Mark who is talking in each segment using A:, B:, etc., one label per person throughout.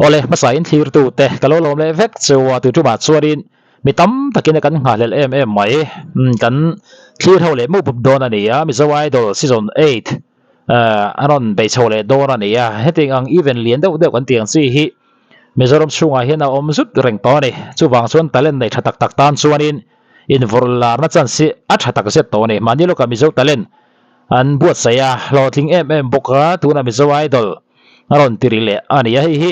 A: Awle, hmasa in thlirtu te ka lo lawm leh vek cheu a, tu tumah chuanin mi tam takin a kan nghahhlelh em em mai. Kan thlir ho leh mup mup dawn a ni a, Mizo Idol Season 8 a rawn bei chho leh dawn a ni a, hetiang ang event lian deuh deuh kan tih ang chi hi Mizoram chhungah hian a awm zut reng tawh a ni. Chuvang chuan talent nei tha tak tak tan chuanin invawrh larna chance hi a tha tak zet tawh a ni. Mahni lawkah Mizo talent an buatsaih a, hlawhtling em em bawk a, tunah Mizo Idol a rawn ti ri leh a ni a, hei hi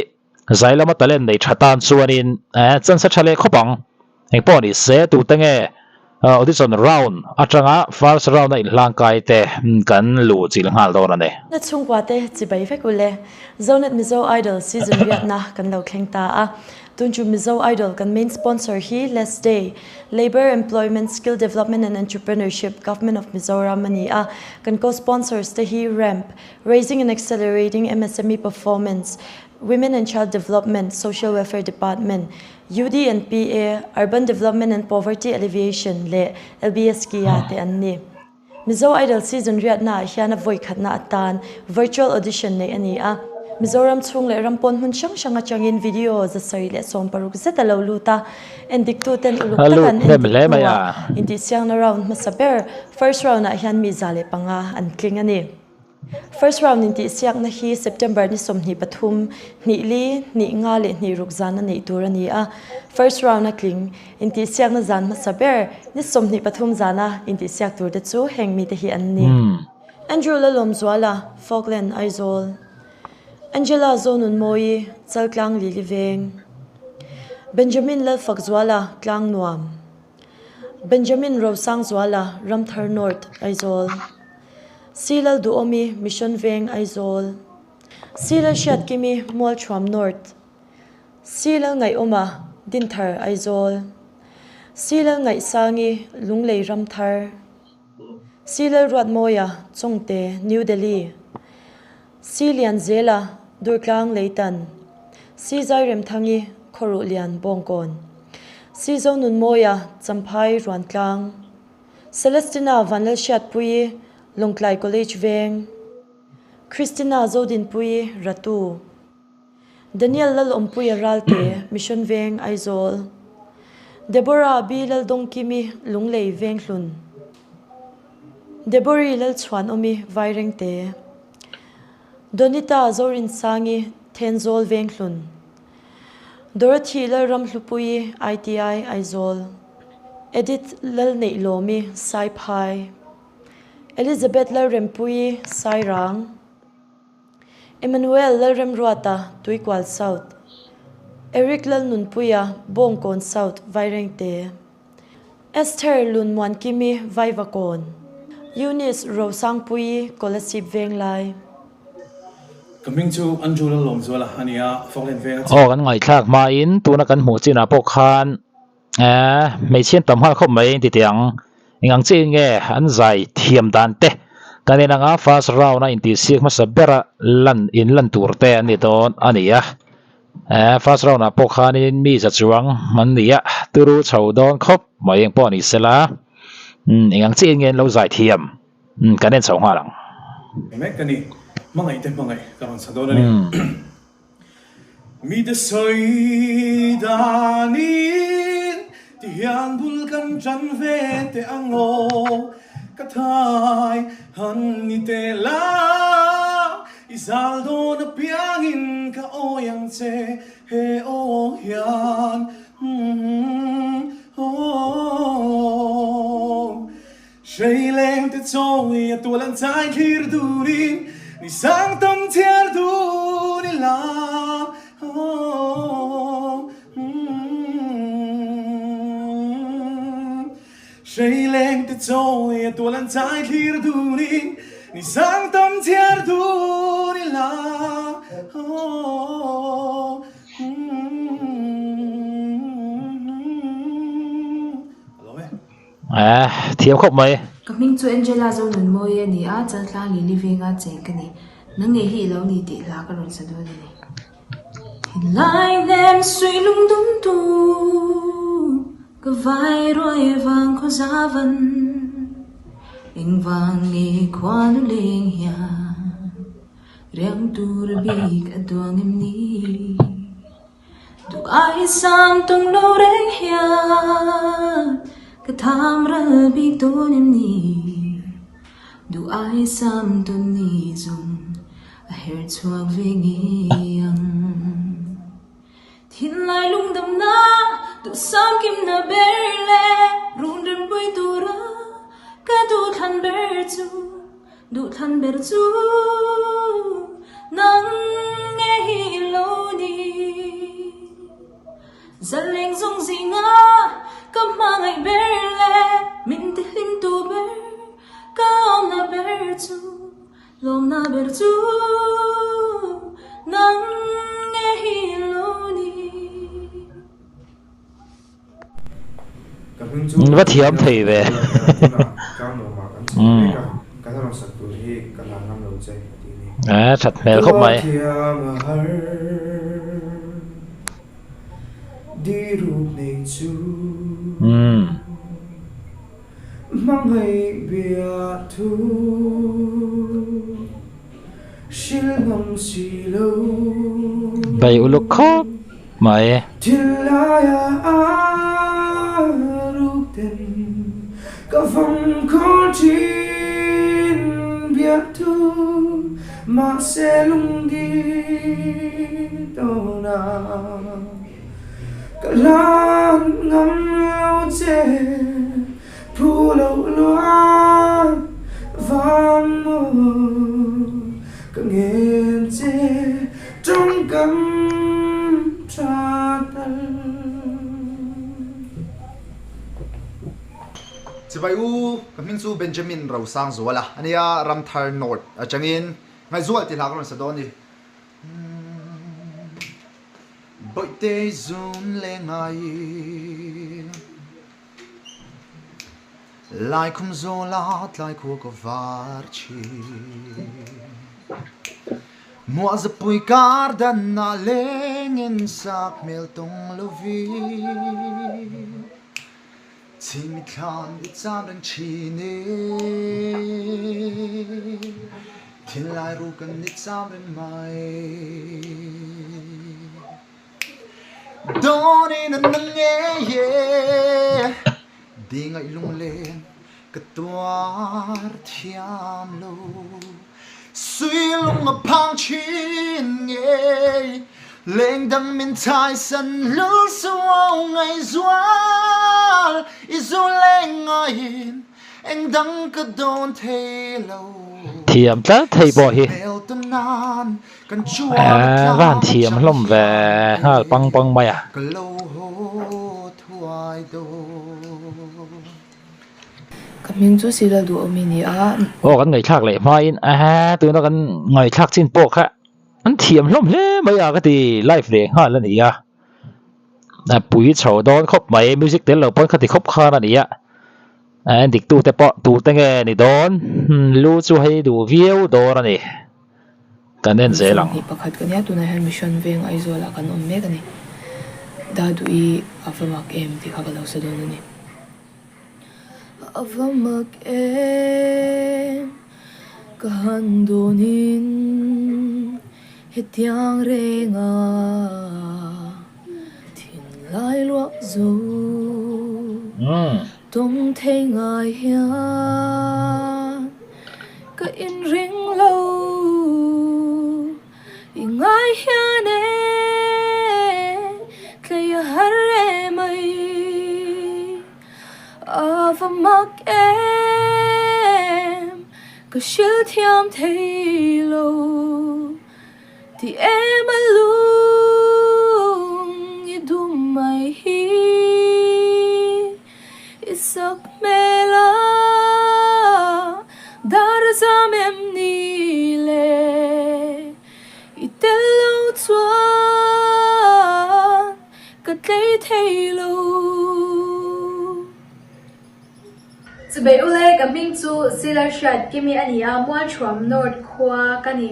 A: zai lama talent nei tha tan chuanin chance a tha leh khawp ang. Engpawh ni se, tute nge audition round atanga first round a inhlang kai te kan luh chilh nghal dawn a ni.
B: Na chhungkua te chibai vek u le. Zonet Mizo Idol season riatna kan lo thleng ta a. Tun chu Mizo Idol kan main sponsor hi Les Day, Labour, Employment, Skill Development and Entrepreneurship, Government of Mizoram a ni a. Kan co-sponsors te hi Ramp, Raising and Accelerating MSME Performance, Women and Child Development, Social Welfare Department, UD and PA, Urban Development and Poverty Alleviation leh LBS Kia te an ni. Mizo Idol season riatnaah hian a vawi khatna atan virtual audition neih a ni a. Mizoram chhung leh ram pawn hmun hrang hrang atangin video 760 zet a lo lut a. Endiktuten uluk
A: A
B: taka
A: lut
B: an
A: hnem
B: endik
A: hle mai
B: hnuah
A: a.
B: intihsiakna round hmasa ber first round-ah hian mi 105 an tling a ni. First round intihsiakna hi September ni 23, hnih li, hnih nga leh hnih ruk zan a neih tur a ni a. First round a tling intihsiakna zan hmasa ber ni 23 zana intihsiak tur te chu heng mite hi an ni. Andrew Lalawmzuala, Falkland, Aizawl. Angela Zonunmawii, Chaltlang Lili Veng. Benjamin Lalfakzuala, Tlangnuam. Benjamin Rosangzuala, Ramthar North, Aizawl. Silal Duhawmi, Mission Veng, Aizawl. Silal Hriatkimi, Mualthuam North. Silal Ngaihawma, Dinthar, Aizawl. Silal Ngaihsangi, Lunglei Ramthar. Silal Ruatmawia, Chawngte, New Delhi. Silianzela, Durtlang Leitan. Sizairemthangi, Khawruhlian, Bawngkawn. Sizonunmawia, Champhai, Ruantlang. Celestina Vanlalhriatpuii, Lawngtlai College Veng. Christina Zodinpuii, Ratu. Daniel Lalawmpuia Ralte, Mission Veng, Aizawl. Deborah B Laldawngkimi, Lunglei Venghlun. Debori Lalchhuanawmi, Vairengte. Donita Zorinsangi, Thenzawl Venghlun. Dorothy Lalramhlupuii, ITI, Aizawl. Edith Lalneihlawmi, Saiphai. Elizabeth Lalrempuii, Sairang. Emmanuel Lalremruata, Tuikual South. Eric Lalnunpuia, Bawngkawn South, Vairengte. Esther Lunmuankimi, Vaivakawn. Eunice Rosangpuii, Kolasib Venglai.
C: Ka hming chu Andrew Lalawmzuala a ni a, Falkland Veng a
A: Aw kan ngaihthlak hmain tuna kan hmuh chinah pawh khan eh hmeichhian tam nghal khawp mai ti teh ang. Eng ang chiah in nge an zai thiam dan te kan en anga first round a intihsiak hmasa bera lan in lan tur te an ni dawn a ni a. Eh first round ah pawh khanin mi za chuang an ni a, turu chho dawn khawp mai eng pawh a ni sela. Umm eng ang chiah in nge an lo zai thiam. Umm kan en chho nghal ang.
C: Mek ka ni, hmangaih te hmangaih ka rawn sa dawn a ni. Mite sawi danin ti hian bul kan tan ve teh ang aw, ka thai han ni teh la, i zal dawn apiangin ka awi ang che he aw hian, umm aw. Hreileng te chawi a tual an chai thlir durin ni sang tam chhiar dun ila Hreileng te chawi a tual an chai thlir durin ni sang tam chhiar dun ila
A: Eh, thiam khawp mai.
D: Ka hming chu Angela Zonunmawii a ni a, Chaltlang Lili Venga cheng ka ni. Nang ngei hi i lo ni tih hla ka rawn sa dawn a ni. Thinlai hnem suih lungdum tu ka vai ruai vang khaw za van Engvang nge khuanu leng hian riang tur bik a duang em ni? Duh ai sam tawng lo reng hian ka tham ral bik dawn em ni? Duh ai sam tawn ni zawng a her chhuak ve ngei ang. Thinlai lungdamna duhsam kimna ber leh run rempui tura ka duhthlan ber chu Duhthlan ber chu nang nge hi i lo ni. Zaleng zawng zinga ka hmangaih ber leh min tihlimtu ber ka lawmna ber chu, lawmna ber chu nang nge hi i lo ni.
A: Va thiam thei ve. A that hmel khawp mai. Bei uluk khawp mai.
C: Phu loh luat vang maw ka ngen che tawngkam tha tal.
E: Chibai u, ka hming chu Benjamin Rosangzuala a nia, Ramthar North atangin Ngaihzual tih hla ka rawn sa dawn a ni. Bawihte zun leh ngai. Laikhum zawla tlaikhua ka var thin. Muahzapui kar danah lengin sak hmel tawng lovin Chhimi thlan i chan reng thin e Thinlai ru kan i cham reng mai. Dawnin an nang ngei e, di ngaih lunglen ka tuar thiam lo. Sui lung a phang chin ngei, lengdang min thaisan lul suau ngaihzual i zu leng ngaiin engdang ka dawn thei lo.
A: Thiam tlat thei pawh hi. Eee va han thiam hlawm ve nghal pang pang mai a.
F: Ka hming chu Sila Duhawmi ni a.
A: Aw kan ngaihthlak leh hmain ehe tuna kan ngaihthlak chin pawh kha an thiam hlawm hle mai a ka ti live leh nghal a ni a. A pui chho dawn khawp mai music tel lo pawn kha ti khawp khan a ni a. En dik tute pawh tute nge ni dawn lu chu hei duh viau dawn a ni. Kan en zel ang.
F: Sawmhnih pakhat ka nia tunah hian Mission Veng Aizawl ah kan awm mek a ni. Daduhi a va mak em tih kha ka lo sa dawn a ni. A va mak em ka han dawnin hetiang renga thinlai luah zo tawng thei ngai hian Ka inring lo i ngai hian e tlei a har em mai a va mak em ka hril thiam thei lo ti em a lung i dum mai hi. I sak hmel a dar a zam em ni le I tel lo chuan ka tlei thei lo.
G: Chubei ule ka hming chu Silar Hriat Kimi a ni a, Mualthuam North khua ka ni.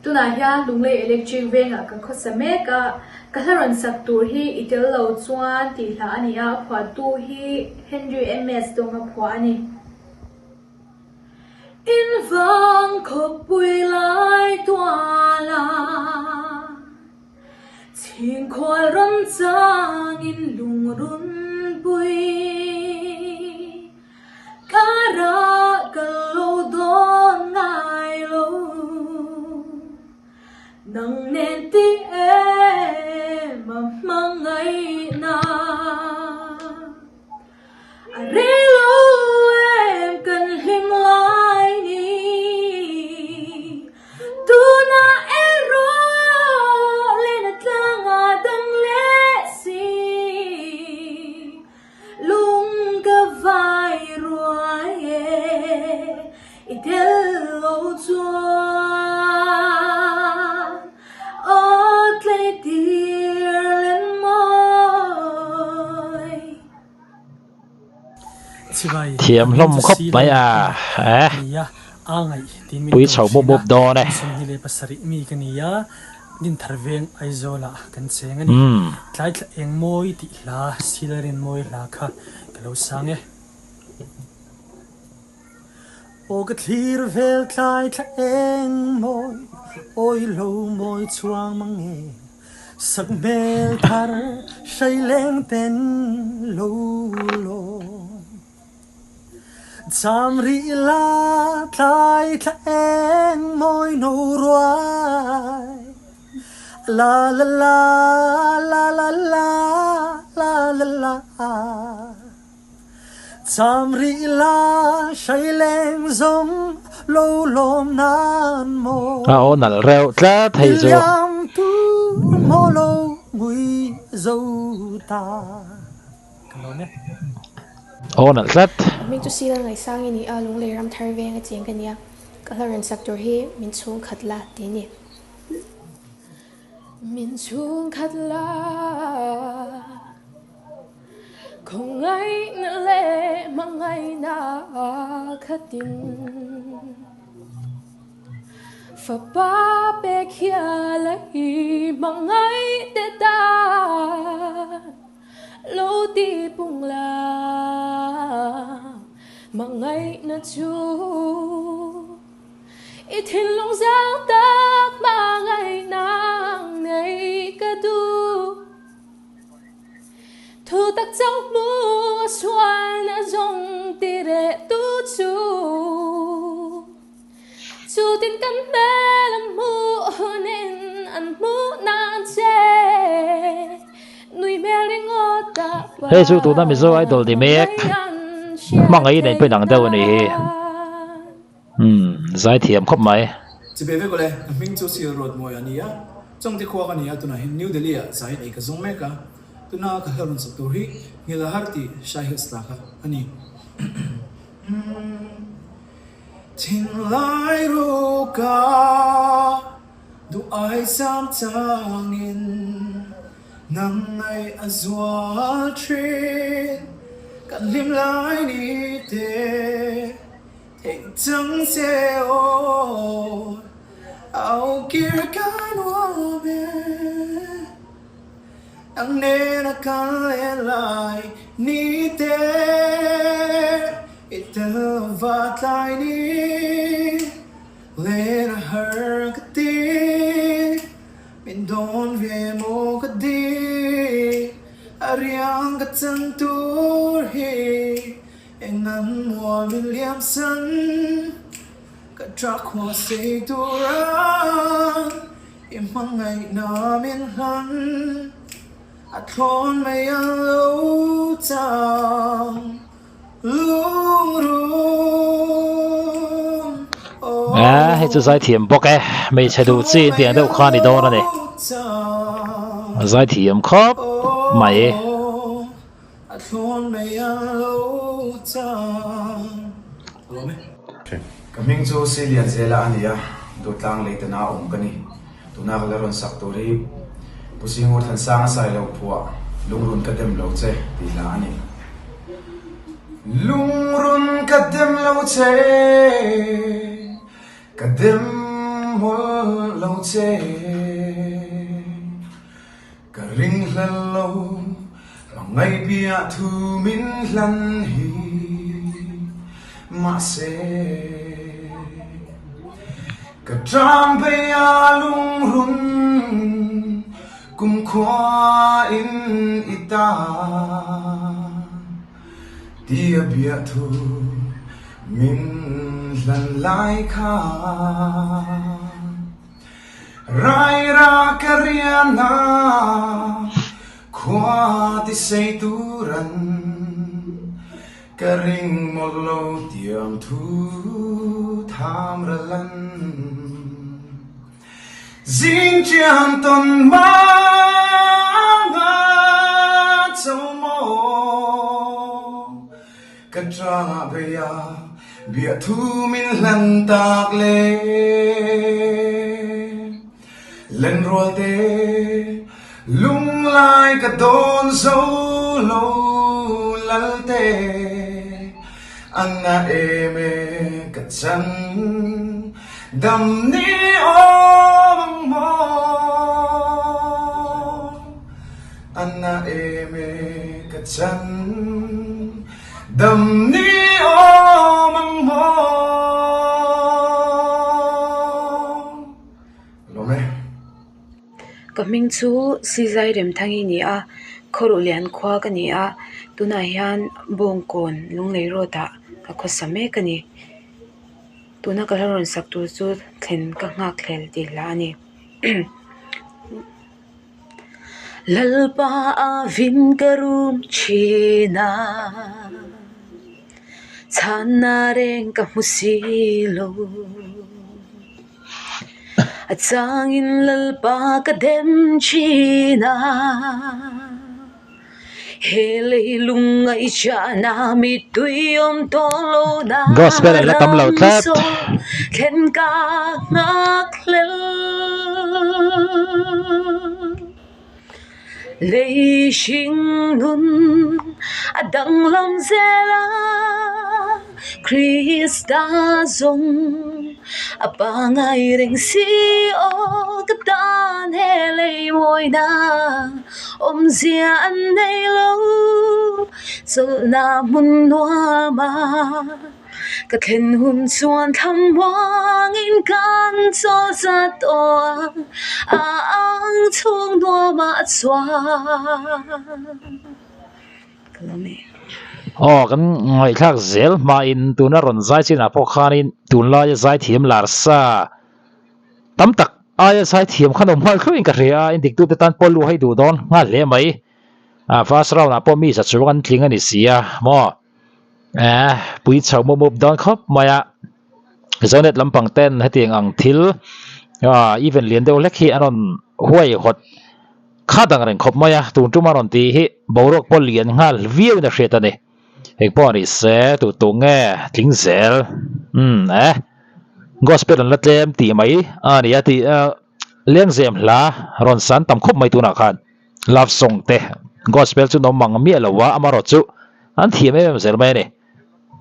G: Tunah hian Lunglei Electric vengah ka khawsa mek a, ka hla rawn sak tur hi i tel lo chuan tih hla a ni a, a phuahtu hi Henry MS Dawnga phuah a ni. In vang khawpui lai tuala. Chhingkhual rawn changin lungrunpui karah ka lo dawn ngai lo. Nang nen ti em a hmangaihna. A rei lo em kan hlim lai ni. Tunah erawh lena tlanga dang leh si. Lung ka vai ruai e, i tel lo chuan aw tlei tir len mawi.
A: Thiam hlawm khawp mai a eh pui chho mup mup dawn e. Umm.
H: Sakhmel thar hrei leng ten lo lawm. Cham rih la tlai thla eng mawi no ruai. La la la la la la la la la. Cham rih la hrei leng zawng lo lawm nan maw.
A: A aw nalh reuh tlat hei chu.
H: Liam tur maw lo ngui zo ta. Ka lawm e.
A: Aw nalh tlat.
I: Hming chu Sila Ngaihsang i ni a, Lunglei ram thar veng a cheng ka nia. Ka hla rawn sak tur hi min chhung khat la ti a ni. Min chhung khat la. Khawngaihna leh hmangaihna khatin Fapa pek hial a hi hmangaih te tan Lo ti pung la hmangaihna chu I thinlung zau tak hmangaihna ang nei ka duh. Thu tak chauh hmu a sualna zawng ti reh tu chu Chutin kan hmel an hmuh hunin an hmuh nan che Nui hmel ringawt ah
A: Hei chu tuna Mizo Idol ti mek hmangaih nei pawhin ang deuh a nih hi. Umm zaithiam khawp mai.
C: Chibe vek awle, ka hming chu Sil Ruatmawi a ni a, Chawngte khua ka ni a, tunah hian New Delhi ah zai ei ka zawng mek a, tuna ka hla rawn sak tur hi Nghilh a har tih Shai Hills tla kha a ni. Thinlai ruka duh ai sam changin nang ngaih a zual thin, kan hlim lai ni te. Theih chang che aw, au kir ka nuam e. Nang nena kal leh lai ni te, i tel va tlai ni len a har ka ti. Min dawn ve maw ka di, a riang ka chan tur hi. Eng an mual min liam san ka trak khua sei tur a i hmangaihna min hlan a thlawn mai an lo chang lungrun
A: Eh, hei chu zaithiam bawk e, hmeichhe duh chi in tiang deuh kha a ni dawn a ni. Zaithiam khawp mai.
C: A thlawn mai a lo chang. A lawm e.
J: Ka hming chu Silian Zela a ni a, Dawtlang Leitana awm ka ni. Tuna ka la rawn sak tur hi Pu Singur Thansanga Sailo phuah Lungrun ka dem lo che tih hla a ni. Lungrun ka dem lo che, ka dem mawlh lo che. Ka ring hlel lo, hmangaih piah thu min hlan hi mahse ka tang phei a lungrun. Kumkhua in i tan ti a biahthu min hlan lai kha. Raira ka rian ah khua ti sei turan ka ring mawlh lo tiang thu tham ralan. Zing chian tawn mang a cho maw Ka ṭang ah bei ah biathu min hlan tak le Lenrual te lunglai ka dawn zo lo Lalte a na em e ka chan Dam ni awm ang maw? A na em e ka chan. Dam ni awm ang maw? Lawm e.
F: Ka hming chu Sizai Remthangi ni a, Khawruhlian khua ka ni a, tunah hian Bawngkawn Lunglei Road ah ka khawsa mek a ni. Tuna ka hla rawn sak tur chu thlen ka nghak hlel tih hla a ni. Lalpa a vin ka rum thin a, chhanna reng ka hmu si lo. A changin Lalpa ka dem thin a. He leilung ngaihchahna mittui awm tawh lo na
A: Gospel an la tam lo
F: ram
A: tlat.
F: saw thlen ka nghak hlel. Lei hring nun a danglam zel a, Krista zawng a pangai reng si aw ka tan he lei mawina Awmzia an nei lo, chawlhna hmun nuam a, ka thlen hun chuan thlamuangin kan chawl zat tawh a, a ang chhung nuamah chuan ka lawm e.
A: Aw, kan ngaihthlak zel hmain tuna rawn zai chinah pawh khanin tunlaia zaithiam lar sa Tam tak aia zai thiam khan awm nghal thluahin ka hria a, indik tute tan pawh lu hai duh dawn nghal hle mai. Ah first round ah pawh mi za chuang an tling a ni si a maw? Eh pui chho mup mup dawn khawp mai a. Zonet lampang ten hetiang ang thil ah event lian deuh hlek hi an rawn huai hawt kha dang reng khawp mai a, tun tum a rawn tih hi boruak pawh lian nghal viau in a hriat a ni. Eng pawh ni se tu tu nge tling zel umm eh gospel an la tlem tih mai a ni a tih lengzem hla rawn san tam khawp mai tunah khan love song te gospel chu nawm mang miah lo a amarawh chu an thiam em em zel mai a ni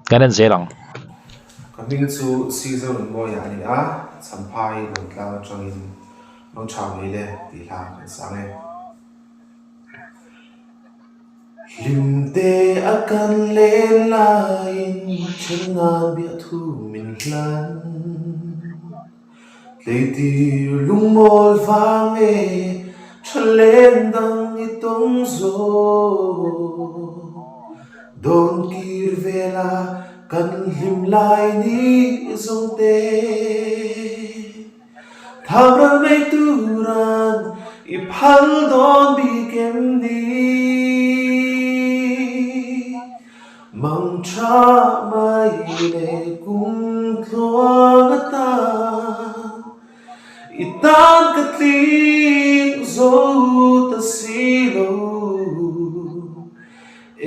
A: kan en zel ang.
J: Ka hming chu Sizorunmawia a ni a, Champhai Lawngtlang atangin Mangtha Meile tih hla kan sang e. Hlimte a kan len laiin then nan biahthu min hlan. Tleitir lungmawl vang e tha len dang i tawng zawk. Dawn kir vela kan hlim lai ni zawng te. Thamral mai turan i phal dawn bik em ni? Mang tha mai le kum tluang atan i tan ka tling zo ta si lo.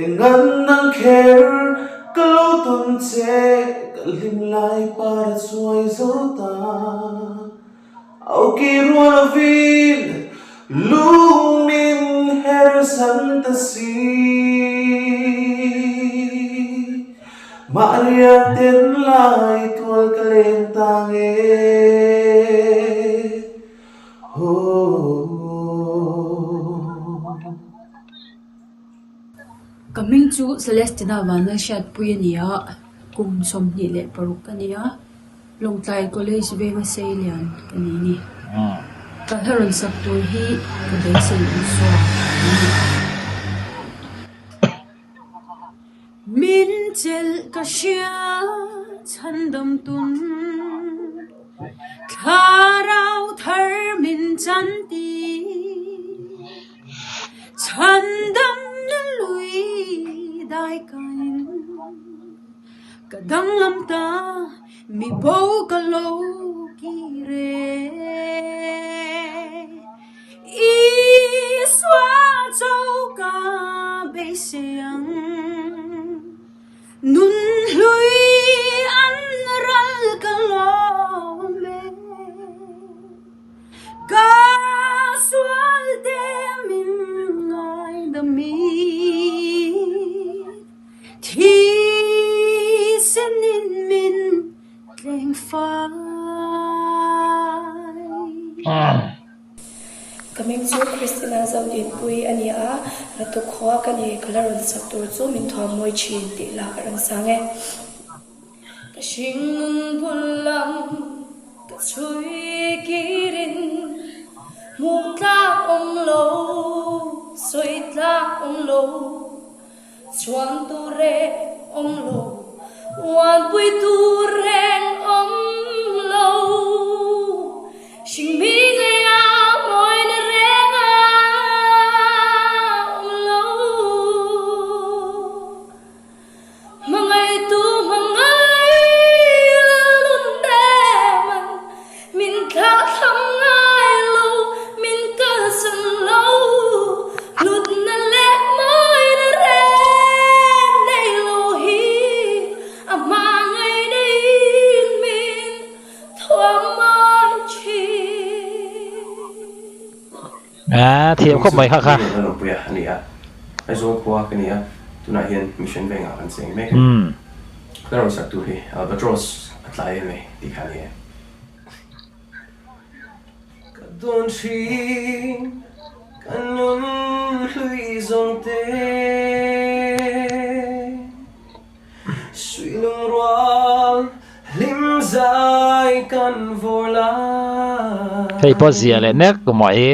J: Engan nang kher ka lo tawn che ka hlim lai par a chuai zo ta. Au ki rual lovin lung min her san ta si. Mah riak ten lai tual ka leng tang e. Ho.
F: Ka hming chu Celestina Vanlalhriatpui a ni a, kum 26 ka ni a, Lawngtlai College venga Seilian ka ni a ni. Ka hla rawn sak tur hi ka beisei Isua a ni. Min chelh ka hria chhandam tun Thlarau thar min chan ti Chhandam na lui dai kain Ka danglam ta mi bo ka lo kir e. Isua cho ka beisei ang Nun hlui an ral ka lawm e. Ka sual te min ngaidam i. Thisen in min tleng fai.
K: Ka hming chu Christina Zodinpuii a ni a, Ratuk khua ka ni, ka la rawn sak tur chu min thuam mawi thin tih lah ka rawn sang e.
I: Ka hringnun bul lam ka chhui kirin hmuh tlak awm lo, sawi tlak awm lo. Chuan tur reng awm lo, uanpui tur reng awm lo. Hringmi ngeia mawina reng a awm lo. Hmangaihtu hmangaih lalun deman min thlahthlam ngai lo, min kalsan lo. Hlutna leh mawina reng nei lo hi a hma ngei neiin min thuam mai thin.
A: A thiam khawp mai kha kha.
L: Lalawmpuia a ni a, Aizawl khua ka ni a, tunah hian Mission Vengah kan cheng mek a ni. Ka rawn sak tur hi Albatross a tlai em e tih kha a ni e. Ka dawn thin ka nun hlui zawng te Suih lungrual hlim zai kan vawr lai.
A: Hei pawh zia leh nek mai.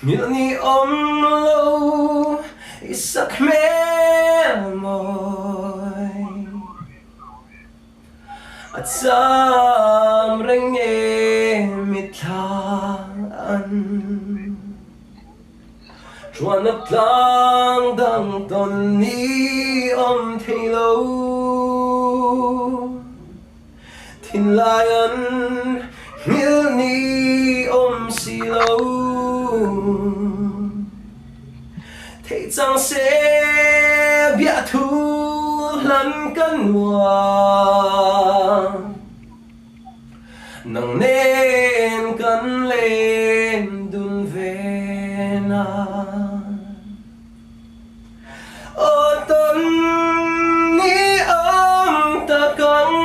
L: Nghilh ni awm lo i sak hmel mawi. A cham reng nge mitthla an Chuan a tlang dang tawn ni awm thei lo Thinlai an nghilh ni awm si lo Theih chang se biahthu hlan ka nuam Nang nen kan len dun ve na Aw tawn ni awm tak ang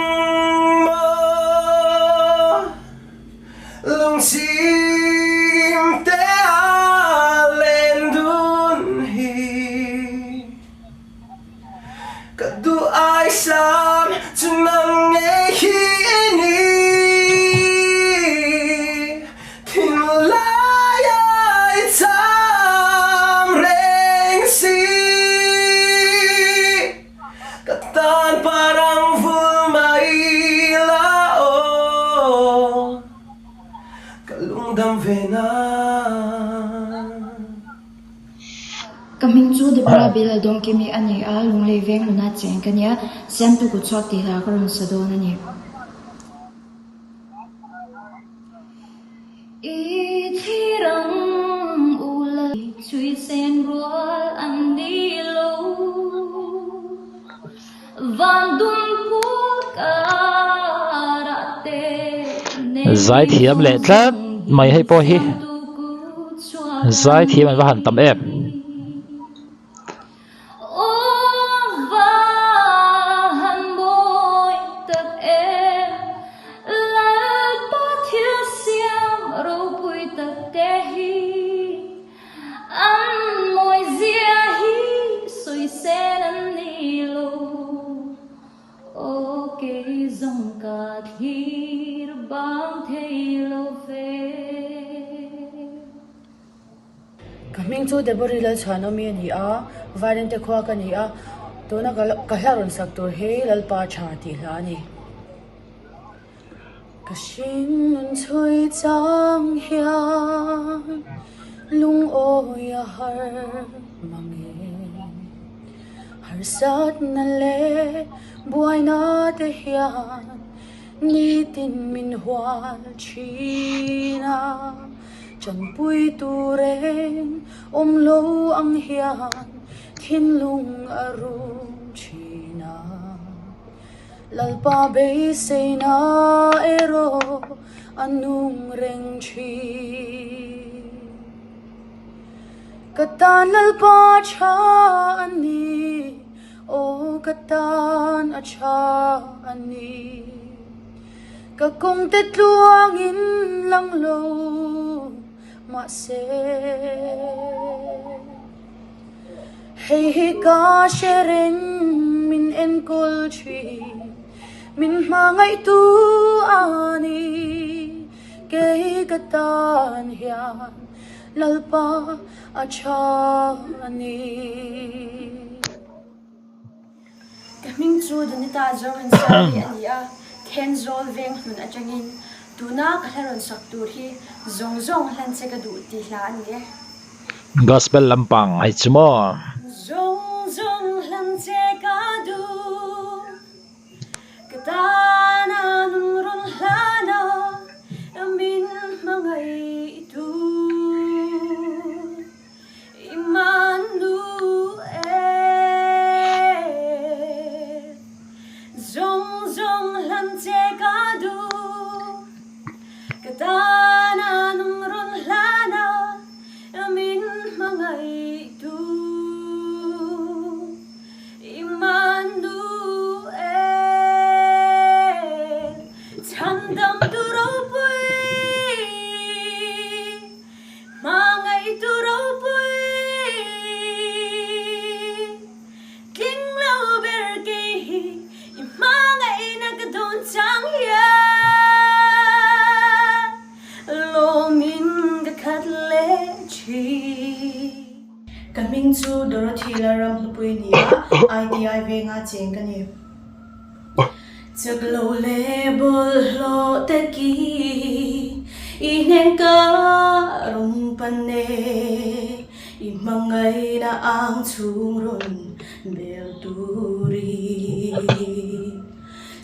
L: maw Lungchim te a len dun hi Ka duh ai sam chu nang ngei hi i ni Thinlai a i cham reng si Ka tan parang vul mai la aw Ka lungdam ve na.
M: Ka hming chu Deborah Bill Dawngkimi a ni a, Lunglei veng nuna cheng ka nia, Siamtu kut chhuak tih hla ka rawn sa dawn a ni. I thlir ang u la chhui sen rual an ni lo Van dun pul karah te nei
A: Zaithiam leh tlat mai hei pawh hi zaithiam an va han tam em.
F: chu Deborah Lalchhuanawmi a ni a, Vairengte khua ka ni a, tuna ka hla rawn sak tur hi Lalpa tha tih hla a ni. Ka hringnun chhui chang hian lungawi a har mang e. Harsatna leh buaina te hian nitin min hual thin a. Chanpui tur eng awm lo ang hian thinlung a rum thin a. Lalpa beiseina erawh a nung reng thin. Ka tan Lalpa tha a ni, aw ka tan a tha a ni. Ka kawngte tluangin lang lo mahse. Hei hi ka hre reng min enkawl thin, min hmangaihtu a ni. Kei ka tan hian Lalpa a tha a ni.
N: Ka hming chu Donita Zorinsangi a ni a, Thenzawl veng hlun atangin tuna ka hla rawn sak tur hi zawng zawng hlan che ka duh tih hla a ni e.
A: Gospel lampang hei chu maw?
N: Zawng zawng hlan che ka duh, ka tana nun rawn hlana min hmangaih tu.
I: Hmangaihtu ropui tling lo ber kei hi i hmangaihna ka dawn chang hian lawmin ka khat leh thin.
K: Ka hming chu Dorothy Lalramhlupui a ni a, ITI venga cheng ka ni.
I: Chak lo leh bawlhhlawh takin i hnen ka rawn pan e, i hmangaihna ang chhung rawn bel turin.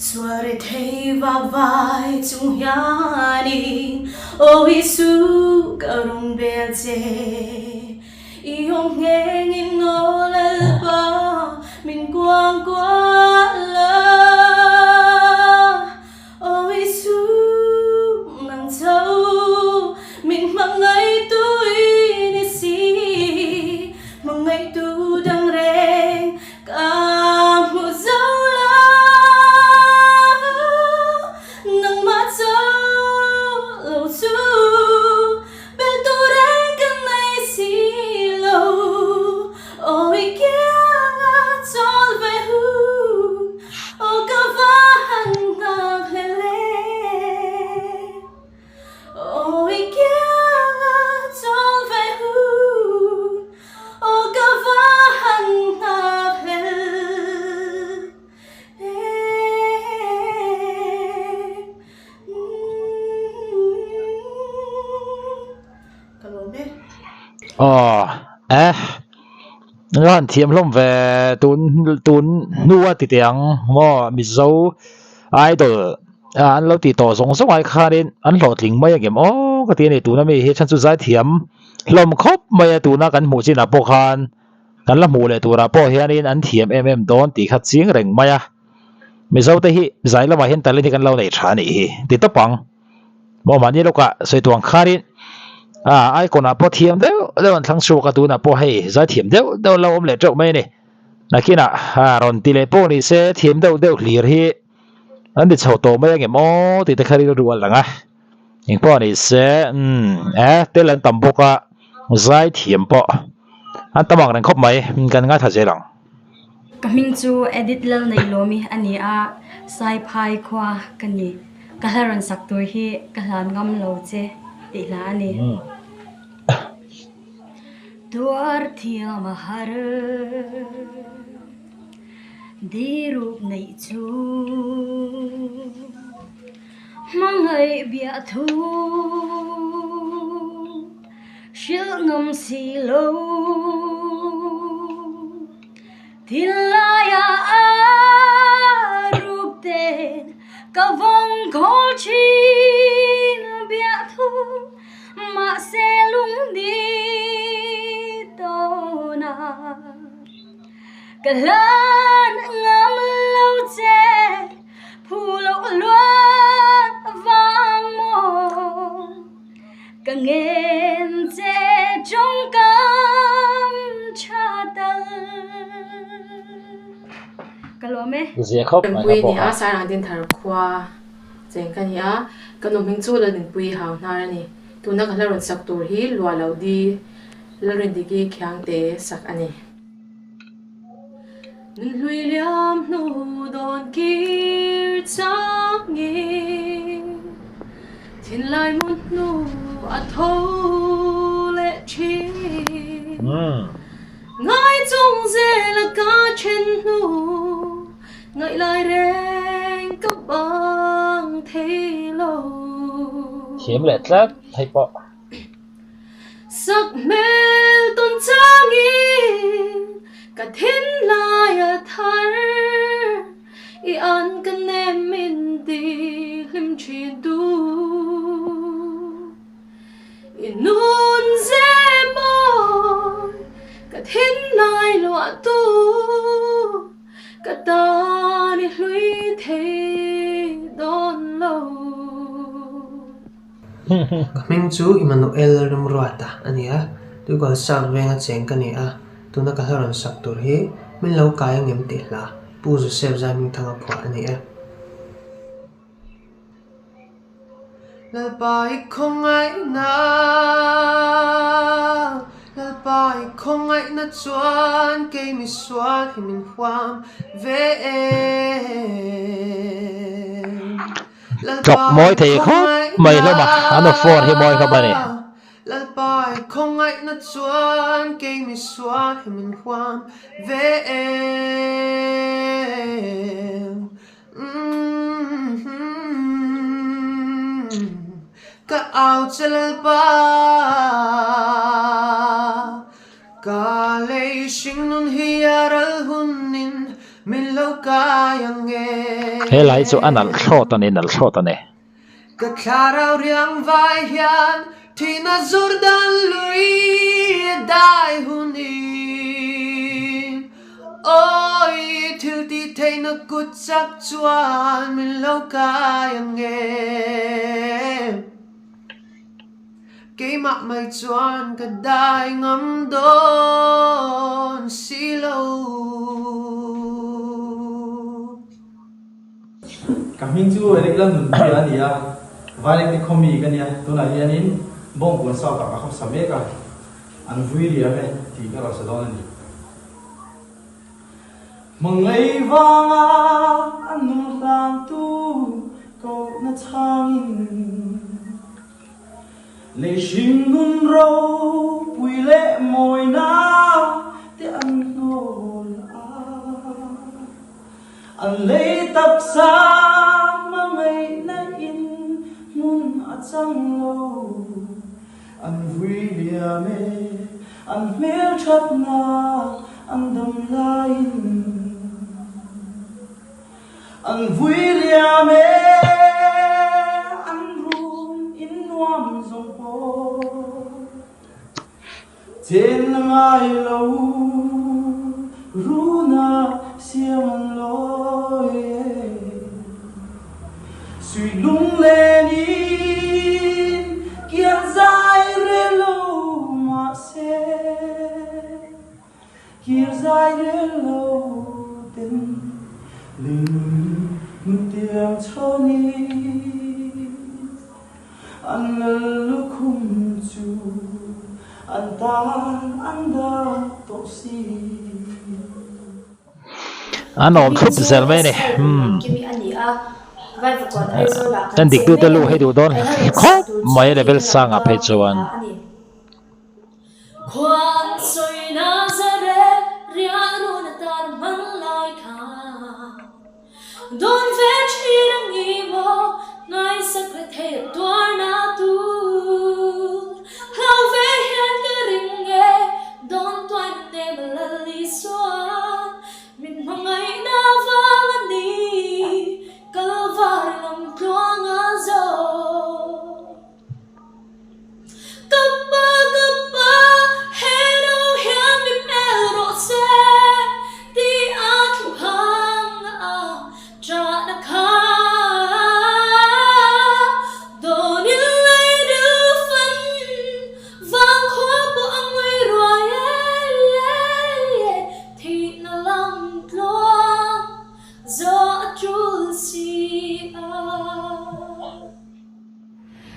I: Sual rethei vak vai chung hianin aw Isu ka rawn bel che. I awm nghengin aw Lalpa min kuang kual a, Aw Isu nang chho min hmangaihtu i ni si, hmangaihtu dang reng ka hmu zo lo, nangmah chho lo chu. Bel tur reng ka nei si lo, aw i kianga chawl ve hu, aw ka va han nghak hlel e. Aw i kianga chawl ve hu, aw ka va han nghak hlel e.
A: Aw eh nga han thiam hlawm ve tun tun hnua ti teh ang maw Mizo idol an lo tih tawh zawng zawng ai khanin an hlawhtling mai ang em aw ka ti a ni tuna mi hi chhan chu zaithiam hlawm khawp mai a tuna kan hmuh chinah pawh khan kan la hmuh leh turah pawh hianin an thiam em em dawn tih kha chiang reng mai a. Mizo te hi zai lamah hian talent hi kan lo nei tha a nih hi ti tawp ang. Maw mahni lawkah sawi tuang khanin a icon ah pawh thiam deuh deuh an thlang chhuak a tunah pawh hei zai thiam deuh deuh an lo awm leh teuh mai a ni. Nakinah rawn ti leh pawh ni se thiam deuh deuh hlir hi an ti chho tawh mai angem aw tih te kha rilru a lang a. Engpawh ni se umm eh tel an tam bawk a zai thiam pawh an tam ang reng khawp mai kan ngaithla zel ang.
N: Ka hming chu Edith Lalneihlawmi a ni a, Saiphai khua ka ni. Ka hla rawn sak tur hi ka hlan ngam lo che tih hla a ni.
O: Tuar thiam a har Diruk neih chu Hmangaih biah thu Hrilh ngam si lo Thinlai ah a ruk ten ka vawng khawl thin biah thu Mahse lungni tawn a ka hlan ngam lo che phu loh luat vang maw ka ngen che tawngkam tha tal ka lawm e.
A: Zia khawp mai
F: Tanpui
A: ka pawh
F: ni a
A: a.
F: Sairang Dinthar khua Cheng ka ni a, ka nu hming chu Lalnunpuii hau hnar a ni. Tuna ka hla rawn sak tur hi Lua Lo Di Lalrindiki Khiangte sak a ni. Nunhlui liam hnu dawn kir changin thinlai mu hnu a tho leh thin. Ngai chung zela ka then hnu Ngaih lai reng ka bang thei lo.
A: Thiam leh tlat hei pawh.
I: Sak hmel tawn changin ka thin lai a thar I an ka nem min ti hlim thin tu I nun ze mawi ka thin lai luah tu. Ka tan i hlui thei dawn lo.
P: Ka hming chu Immanuel Remruata a ni a, Tuikual South venga cheng ka ni a, tuna ka hla rawn sak tur hi min lo kai angem tih hla Pu Joseph Zaihmingthanga phuah a ni e. Lalpa i khawngaihna, Lalpa i khawngaihna chuan kei misual hi min huam ve em. Lalpa
A: Tlawk mawi
P: i
A: thei khawp mai
P: khawngaihna,
A: hlawm a, an aw phone hi mawi khawp a ni.
P: Lalpa i khawngaihna chuan kei misual hi min huam ve em. Ka au che Lalpa, ka lei hringnun hi a ral hunin min lo kai ang e.
A: He lai chu a nalh thlawt a ni, nalh thlawt a ni.
P: Ka thlarau riang vai hian thihna Jordan lui a dai hunin Awi thil tih theihna kut chak chuan min lo kai ang e. Keimah mai chuan ka dai ngam dawn si lo.
Q: Ka hming chu Eric Lalnunpuia a ni a, Vailengte khawmi ka nia, tunah hianin Bawngkawn South ah ka hawsa mek a, an vui liam e tih ka rawn sa dawn a ni. Hmangaih vanga a nun hlantu kohna chhangin Lei hring nun ropui leh mawina te an hnawl a. An lei taksa hmangaihna in hmun a chang lo. An vui liam e, an hmelthatna an dam laiin. An vui liam e, an rum in nuam zawng pawh. Chen la ngai lo runa siam an lawi e. Suih lunglen in kian zai rel lo mahse Kir zai rel lo ten lei hnutiang chhawnin an lal lukhum chu an tan an dah tawh si.
A: An awm thlup zel mai a ni. Kan diktute lu hei duh dawn khawp mai level sangah phei chuan.
I: Khua an sawi Nazareth riah run atan hman lai kha. Dawn ve thin ang i maw ngaisak leh thei a tuarna tur. Hlau ve hian ka ring e, dawn tuai na nem a lal Isuan min hmangaihna vang a ni, Kalvari lam tluang a zawh. Ka pa, ka pa, he no hian mi hmel rawh se tih a thu hang a chahna kha. Dawn in lei ril fan vang khua pawh a ngui ruai e, thihna lam tluang zawh a tul si a.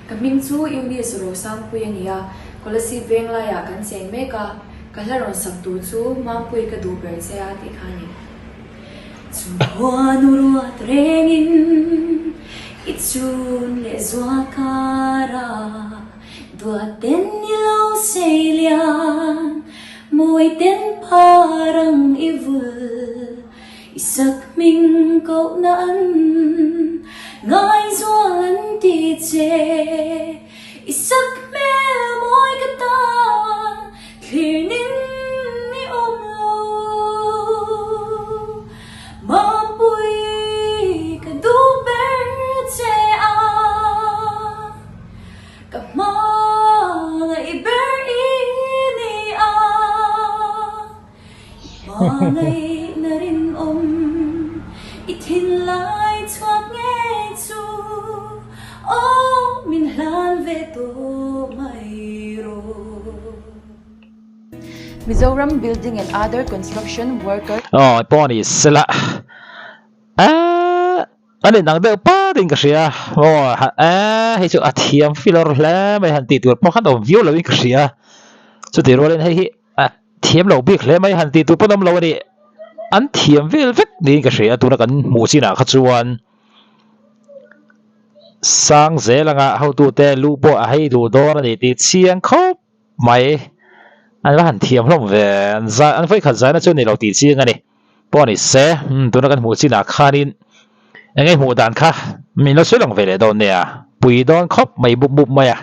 F: Ka hming chu Eunice Rosangpui a ni a, Kolasib Venglaiah kan cheng mek a, ka hla rawn sak tur chu Mampui ka duh ber che a tih kha a ni.
O: Chhuan u ruat rengin i chun leh zual kar a, duat ten i lo sei lian, mawi ten par ang i vul. I sak hming kohna an ngaihzual an ti che. I sak hmel mawi ka tan thlir ning i awm lo. Mampui ka duh ber che a, ka hmangaih ber i ni a. Hmangaihna rinawm i thinlai chhuak ngei chu aw min hlan ve tawh mai rawh.
F: Mizoram Building and Other Construction Worker.
A: Aw pawh a ni sela eh a ni dang deuh pat in ka hria aw eh hei chu a thiam filawr hle mai han tih tur pawh khan awm viau lo in ka hria chutih rualin hei hi A thiam lo bik hle mai han tih tur pawn awm lo a ni. An thiam vel vek niin ka hria tuna kan hmuh chinah kha chuan sang zel anga hotute lu pawh a hei duh dawn a ni tih chiang khawp mai. An va han thiam hlawm ve an zai an vawikhat zaina chu a ni lo tih chiang a ni. Pawh a ni se tuna kan hmuh chinah khanin eng nge hmuh dan kha min lo sawi lang ve leh dawn nia pui dawn khawp mai bup bup mai a.